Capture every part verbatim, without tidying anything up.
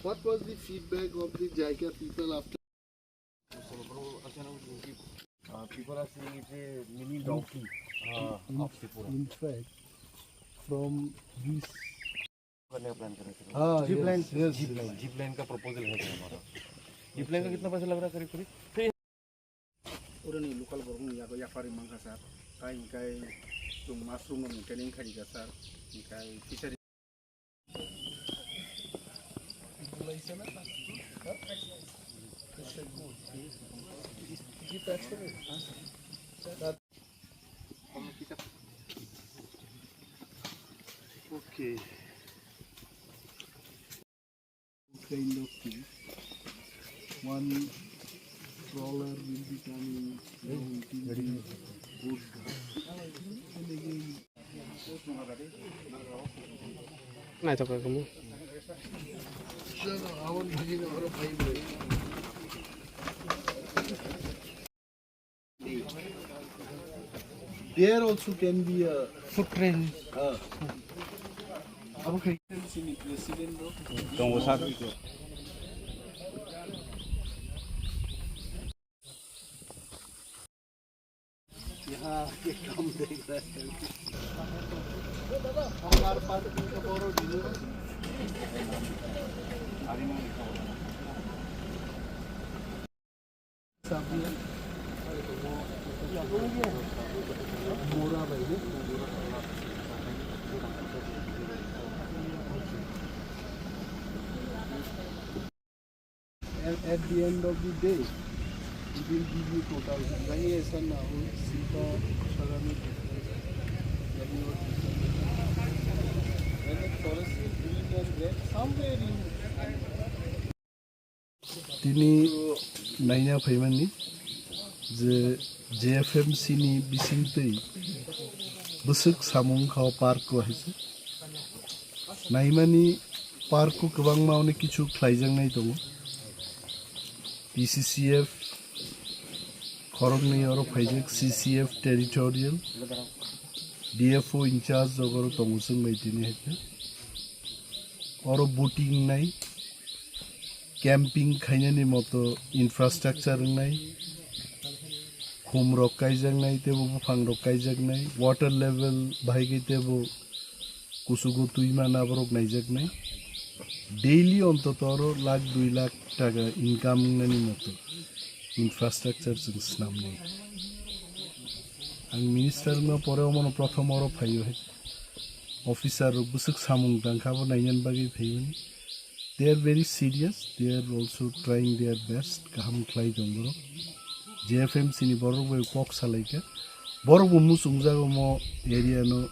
What was the feedback of the JICA people after? Uh, people are saying it's a mini donkey, uh, of Tripura. In fact, from this करने का प्लान कर रहे थे। हाँ, zip line, zip line का प्रपोजल है हमारा। Zip line का कितना पैसा लग रहा है करीब करीब? Urani local borok ni yago yapari mangkha sir. Tai hingkai chung mushroom no maintaining khaika sir. Hingkai fishery. Okay. Kind of thing. One trawler will be coming along with the boat. And again, Naithok khe kamo. There also can be a footprint. Ah. Abo khai president do. Tongo sir. Yaha ke kam dekh raha hai. Car parking ka boro dilo. And at the end of the day, it will give you total. Somewhere in Tini naina phaimani je J F M C ni bisingtwi bwswk samung kha o park o hai se. Naimani park o kwbangma onek kichu khlaijaknai tongo. P C C F khoroknwi oro phaijak, C C F territorial, D F O in charge jogoro tongo chwng bai tini hai khe. Oro boating nai, camping khainani moto infrastructure wngnai, khum rok kaijak nai, teibo buphang rok kaijak nai, water level bahai khe teibo kuchugo twi mana borok naijak nai. Daily ontoto oro lakh dui lakh taka income wngnani moto infrastructure chwng swnam nai. Ang minister wngma pore omono prothom oro phaio hai. Officer rok bwswk samung tang kha, abo nainani bagwi phaimani. They are very serious, they are also trying their best, kaham khlai tong borok. J F M C ni borok bai kok salai kha. Borok bo muchung jago mo area no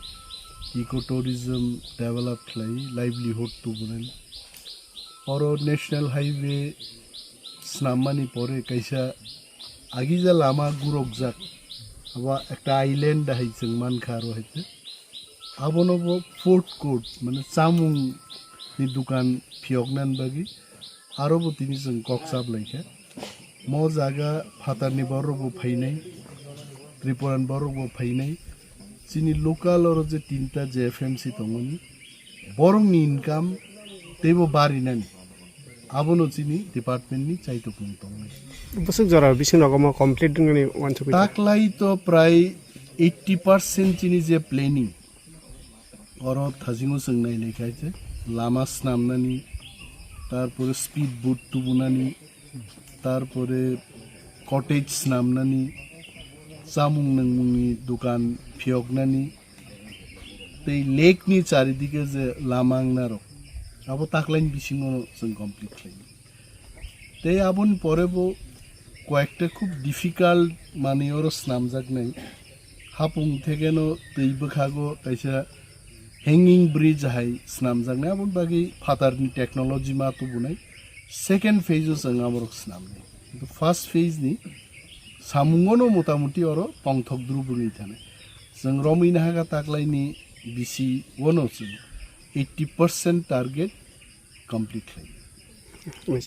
eco tourism develop khlai, livelihood tubunani. Oro national highway snammani pore kaisa agija lama gurokjak, abo ekta island hai chwng mankha aro hai khe. Abono bo food court, mane chamung ni dukan phiyoknani bagwi aro bo tini chwng kok chap lai kha. Mo jaga phatarni borok bo phainai, Tripura ni borok bo phainai. Chini local oro je tinta J F M C tongmani, borokni income teibo barinani. Abono chini department ni chaitokmung tongnai. Bwswk jora bising rogo mo complete wngmani uansugwi. Taklai to prai eighty percent chini je planning. Oro thajingo chwng nai lai kha je lama snamnani, tarpore speed boat tubunani, tarpore cottage snamnani, chamung nangmungni dukan phiyoknani, tei lake ni charidike je lama wngnarok, abo taklaini bisingo chwng complete khlai. Tei aboni pore bo koyekta khub difficult manwi oro snamjaknai. Hapung thekeno twi bwkhago kaisa hanging bridge hai snamjaknai, aboni bagwi phatarni technology ma tubunai. Second phase o chwng amorok swnamni. Kintu first phase ni samungono motamuti oro tongthok dru bwngwi thani. Chwng romwi nahaga taklaini bisi ono chwng eighty percent target complete khlai.